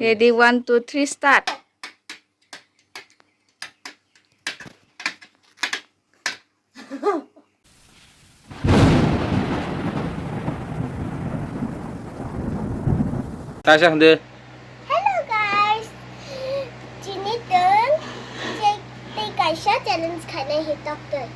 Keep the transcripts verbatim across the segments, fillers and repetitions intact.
Ready, one, two, three, start. Kaisa hwndi. Hello guys. Chini tong che tei kaisa challenge khainai hi tok twi.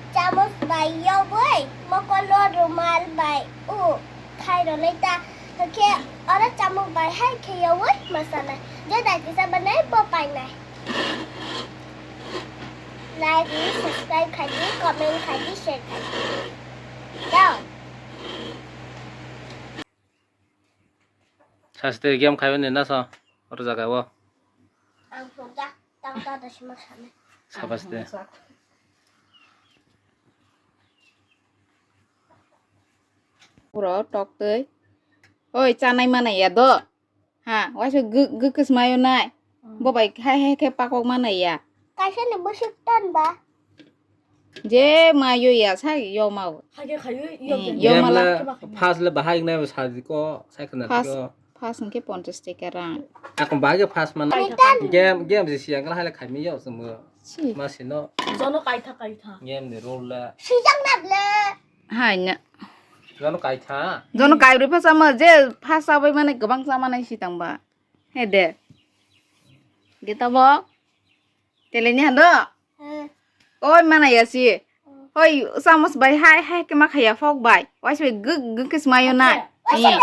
Chamus bai yogwi mokolo rumal bai u khai ronai ta. Hakhe oro chamung bai hai khe yogwi ma sanai. Je dai kisa banai bo painai. Like, subscribe khai di, comment khai di, share khai di. Dao. Saste game khaibani naso, oro jaga o. Ang phunukjak, tang ta da sima sami. Sabaste. Puro tok twi. Oi, chanai manai ya do. Ha, waisa gw-, gwkis mayo nai. Mm. Bo bai hai hai khe pakok manai ya. Kaisa ni bwswk ton ba? Je mayo ya, sai yo mao. Hakhe khayo, yo. Eh, yo. Game mala. La, first le bahai nai sadiko, sai khna. First, ko. First hwnkhe ponchash taka rang. Akon bahai khe first man. Ani tan. Game, game je siya kala hai le khaimi yo sumgo. Si. Masino. Jono kaitha kaitha. Game ni rule la. Sijak na ble. Hai na. Jono kaitha. Jono kaibrwi pha sama je pha sabai mane kwbang sama nai si tangba. He de. Gita bo. Teleni hando. Hmm. Oi mana ya si. Hoi, samus bai hai hai khe ma khaya phok bai. Wai se gw-, gwkis mayo na. Hai khe.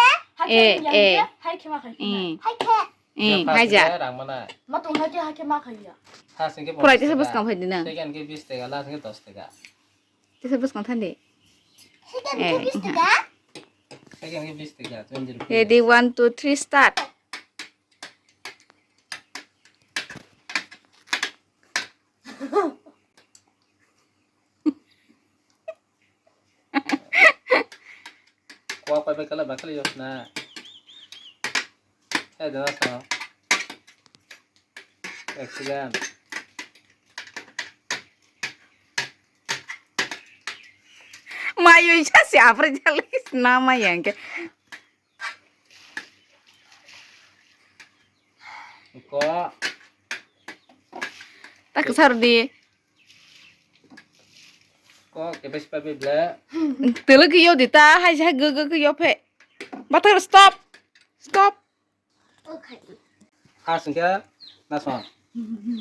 Eh, eh. Hai khe ma khai. Eh. Hai khe. Eh, hai ja. Rang mana. Ma tong hai khe, hai khe ma khaya. First hwnkhe ponchash taka. Phurai tesa bwskang phai di nang. Second hwnkhe bish taka, last hwnkhe dos taka. Tesa bwskang thandi. Second hwnkhe bish taka? Second hwnkhe bish taka, twenty rupees. Ready, one, two, three, start. Kok pai pai kala bakla yos na. Hai dana sa. Accident. Mayo isa si apre jalis nama yang ke. Ko. Tak sar di. Ko kebes pa be ble. Tele ke yo di ta hai sa ge ge ke yo phe. Bathar stop. Stop. Has hwnkhe naso.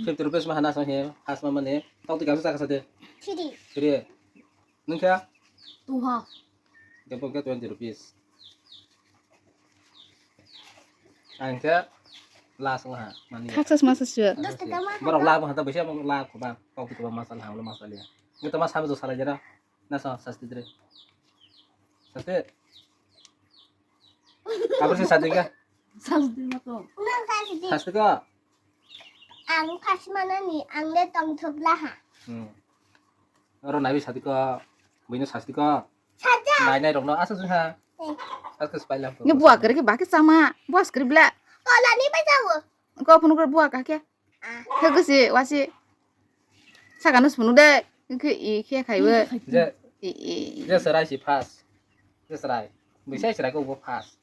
Fifty rupees ma hana so he has ma mane. Tok ti kaso chakha sate. Three. Three. Nungkha? Two ha. Kebo ke twenty rupees. Ang khe last wngha mani. Khaksa sma sa sio. Borok labo hata bisi amo la khoba. Kok tu ba masal hanglo masal ya. Ngi to mas habu salai jera. Na sa sasti dre. Sasti. Abro se sasti ka? Sasti ma to. Sasti ka? Ang khasi manani ang le tongthop laha. Hmm. Oro naiwi sadi ko, buino sasti ko. Saja. Nai nai rokno aswk wngkha. Eh. Aswk spailam ko. Ni buwa kare ke baki sama, buwa skri bla. Kola ni bai jawo. Ko phunu kore buwa ka khe. Ah. Khe kwsi wasi. Sakano sunu de, khe i khe khaiwe. Je, I, i. Je serai si first. Je serai. Buisai serai ko bo first.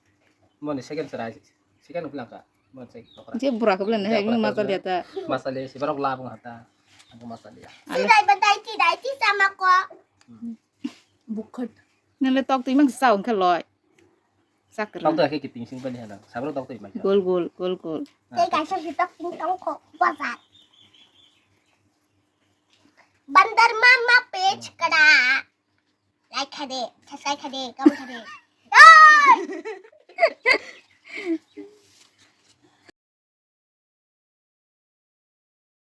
Moni second serai. Second ulang ka. Moni second okra. Je bura ko bela ne, je hai bura ko masal bela. Diya ta. Masal ya, si barok labung hata. Aku masal ya. Ale. Sidai ba dai ti, dai ti sama ko. Hmm. Bukhot. Nele tok tu imang sa ong khe loi. Sakra. Tok tu akhe kiting sing pani hana. Sabro tok tu imang. Gol, gol, gol, gol. Tei kaisa si tok ting tong ko. Bazar. Bandar mama page kada. Like khade, subscribe khade, comment khade. Hey!